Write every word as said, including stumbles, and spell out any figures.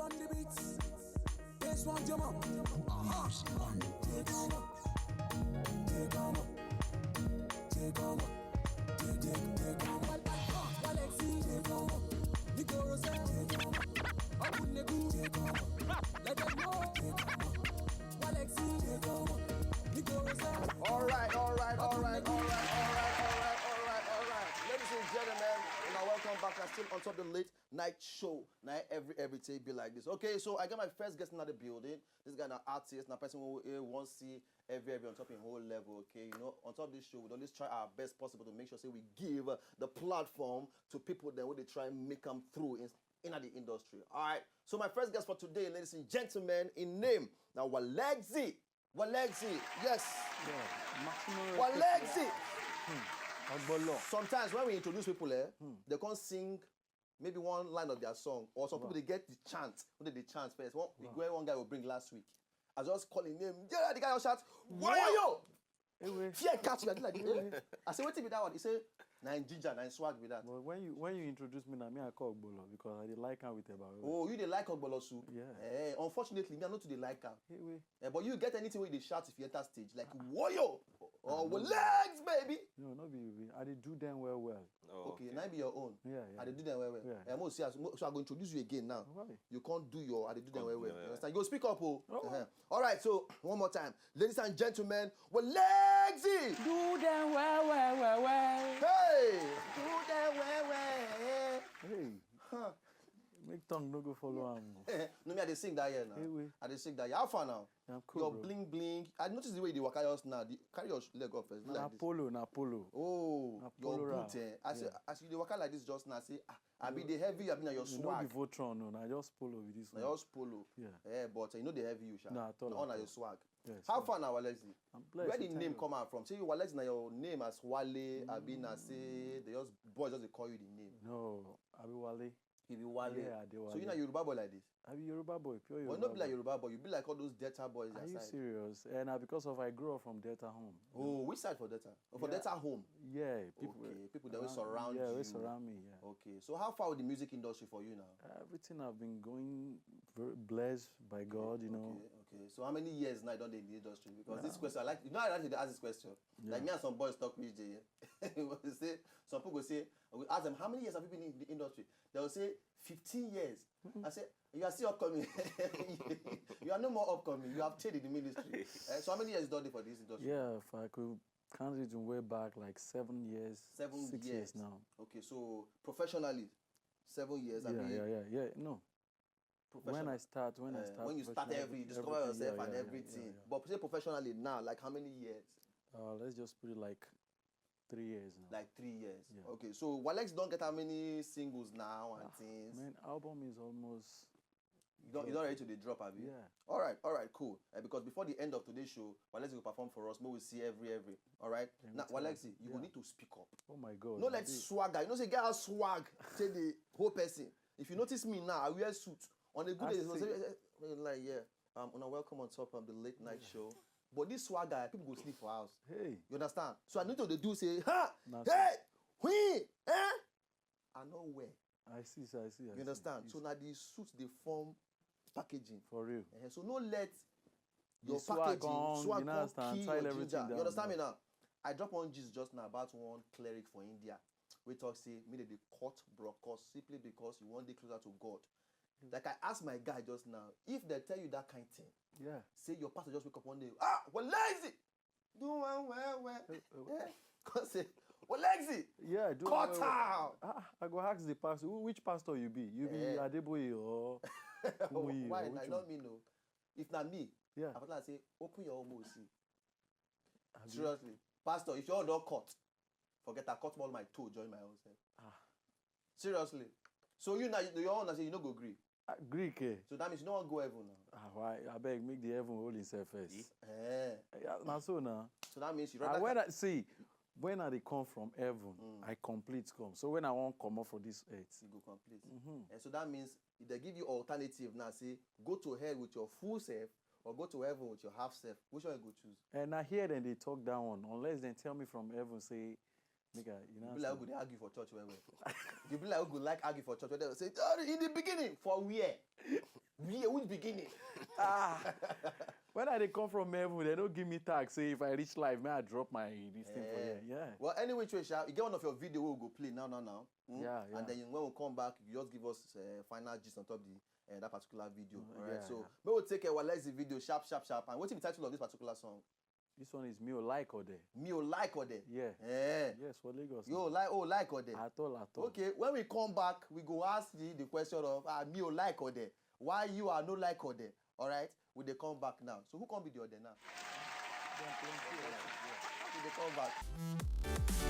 On the beats. This one, jump up. Aha. Take over. Take over. Take over. Take, take, take over. Walexi, take over. Igoro say, take over. Abuneku, take over. Let them know, take over. Walexi, take over. Igoro say. All right, all right, all right, all right, all right, all right, all right, all right. Ladies and gentlemen, now welcome back. I'm still on top of the late night show. Now every everything be like this. Okay, so I got my first guest in the building. This guy now artist, now person who uh, wants see every every on top in whole level. Okay, you know, on top of this show, we always try our best possible to make sure say we give uh, the platform to people that would try and make them through in in the industry. All right. So my first guest for today, ladies and gentlemen, in name now Walexi. Walexi, yes. Yeah, maximum respect. Walexi. Ogbolo. Sometimes when we introduce people, eh, they can't sing maybe one line of their song, or some people they get the chant. When they chant first, one we go one guy will bring last week. I just call him name. Yeah, the guy will shout, "Wayo!" Ewe. Fear catch me. I did like, eh? I say, "What be that one?" He say, "Na him ginger, na him swag be that." But when you when you introduce me now, me I call Ogbolo because I dey like am with Eba. Oh, you dey like Ogbolo soup? Yeah. Eh, unfortunately, me I no too dey like am. Ewe. Eh, but you get anything wey you dey shout if you enter stage, like "Wayo!" or "Walexi, baby." No, no be be. I dey do them well well. Okay, na be your own. Yeah, yeah. I dey do them well well. Yeah. Eh, mo see as mo- so I go introduce you again now. Why? You can't do your, I dey do them well well. Yeah, You yeah. Understand? You go speak up, oh. Oh. Uh-huh. All right, so one more time, ladies and gentlemen, Walexi. Do them well well well well. Hey, do them well well. Hey, Huh. Make tongue no go follow am. No, me I dey sing that year now. Ewe. I dey sing that year. How far now? I'm cool, Your bro. Bling bling. I notice the way you dey waka just now. The, carry your sh- leg up first. Na Like this. Polo, na Polo. Oh, Na your Polo boot, wrap. Eh? As, Yeah. As you dey waka like this just now, say, ah, I be the heavy, I be na your You know the swag. Voltron, no, na just Polo with this Na one. your Polo. Yeah. Eh, but you know the heavy you sha. No, at all, Na all at na all. Your swag. Yes, How yes. Far now, Walexi? I'm blessed. Where the Thank name you. Come out from? Say you Walexi na your name as Wale, Abi na say they just boys just dey call you the name. No, I be Wale. You be Wale. Yeah, I dey So you na Wale. Yoruba boy like this. I be Yoruba boy, pure But Yoruba. not be like Boy. Yoruba boy. You be like all those Delta boys. Are That you side. Serious? And uh, because of I grew up from Delta home. Oh, which side for Delta? Oh, for Yeah. Delta home. Yeah, people. Okay, people that will around- surround yeah, you. Will surround me. Yeah. Okay, so how far with the music industry for you now? Everything have been going very blessed by God, you know. Okay, okay. So how many years now you don dey in the industry? Because this Yeah. Question, I like, you know, I like to ask this question. Like Yeah. Me and some boys talk reach there. They say some people go say, we ask them, "How many years have you been in the industry?" They will say, "Fifteen years." I say, "You are still upcoming. You are no more upcoming. You have changed in the ministry." Eh, so how many years you don dey for this industry? Yeah, if I could count it in way back, like seven years, Seven six years. Now. Okay, so professionally, seven years. Yeah, Abi, yeah, yeah, yeah. No, professional. When I start, when I Uh, start, when you start professional, every, you discover yourself yeah, and yeah, yeah, everything. yeah, yeah. But say professionally now, like how many years? Uh, let's just put it like three years now. Like three years. Yeah. Okay, so Walexi don get how many singles now and Ah, things? Man, album is almost. You don you don ready to dey drop, abi? Yeah. All right, all right, cool. Uh, because before the end of today's show, Walexi go perform for us. Make we see every every. All right. Now, Anytime. Walexi, you go Yeah. Need to speak up. Oh my God. No I let did. Swagger. You know say get how swag take the whole person. If you notice me now, I wear suit. On a good I day, see. They say, eh, eh, like, yeah, um, una welcome on top of the late night show. But this swagger, people go sleep for house. Hey. You understand? So I need to dey do say, "Ha, Na so. Hey, we, eh?" I know where. I see, sir, I see. I You see. Understand? It's So now the suit they form packaging. For real. Eh, so no let The your swag packaging, come, swag you know, come understand, kill tile your everything ginger. down, You understand me bro. Now? I drop one gist just now about one cleric for India. We talk say me they dey cut brokos simply because you want to be closer to God. Like I asked my guy just now, if they tell you that kind thing, Yeah. Say your pastor just wake up one day, "Ah, Walexi, do one well well." Eh, eh, Yeah. Come say, "Walexi, Yeah, do cut well. out." Ah, I go ask the pastor, who, which pastor you be? You be Eh. Adeboye or Kumuyi Why? or Na which not one? Me no. If na me, Yeah. I would like say, "Open your own mouth, see." Abi? Seriously, pastor, if your own don cut, forget I cut all my toe, join my own self. Ah. Seriously. So you now, your own, I say you no go gree. Ah, Greek, eh? So that means you no wan go heaven now. Ah, why? I beg, make the heaven hold himself first. Eh. Yeah, na so now. So that means you Ah, rather. When I see, when I dey come from heaven, Mm. I complete come. So when I wan comot for this earth, You go complete. Mhm. And so that means if they give you alternative now, say go to hell with your full self or go to heaven with your half self. Which one you go choose? And I hear them they talk that one. Unless they tell me from heaven, say, make I, you know. You be like who go dey argue for church well well. You be like who go like argue for church. Well, they say, "Oh, in the beginning, for where?" Where, which beginning? Ah, when I dey come from heaven, they don't give me tag. Say if I reach life, may I drop my this thing for Eh. you. Yeah. Well, anyway, Trisha, you get one of your video we go play now, now, now. Hmm? Yeah, yeah. And then when we come back, you just give us uh, final gist on top the uh, that particular video. Mm, All right. yeah, So yeah. we will take a well, let's the video sharp, sharp, sharp. And what's the title of this particular song? This one is Mi ò like Ọdẹ. Mi ò like Ọdẹ. Yeah. Eh. Yes, for Lagos. You ò like, oh, like Ọdẹ. At all, at all. Okay, when we come back, we go ask you the question of ah, Mi ò like Ọdẹ. Why you are no like Ọdẹ? All right, we dey come back now. So who come be the Ọdẹ now? We dey come back.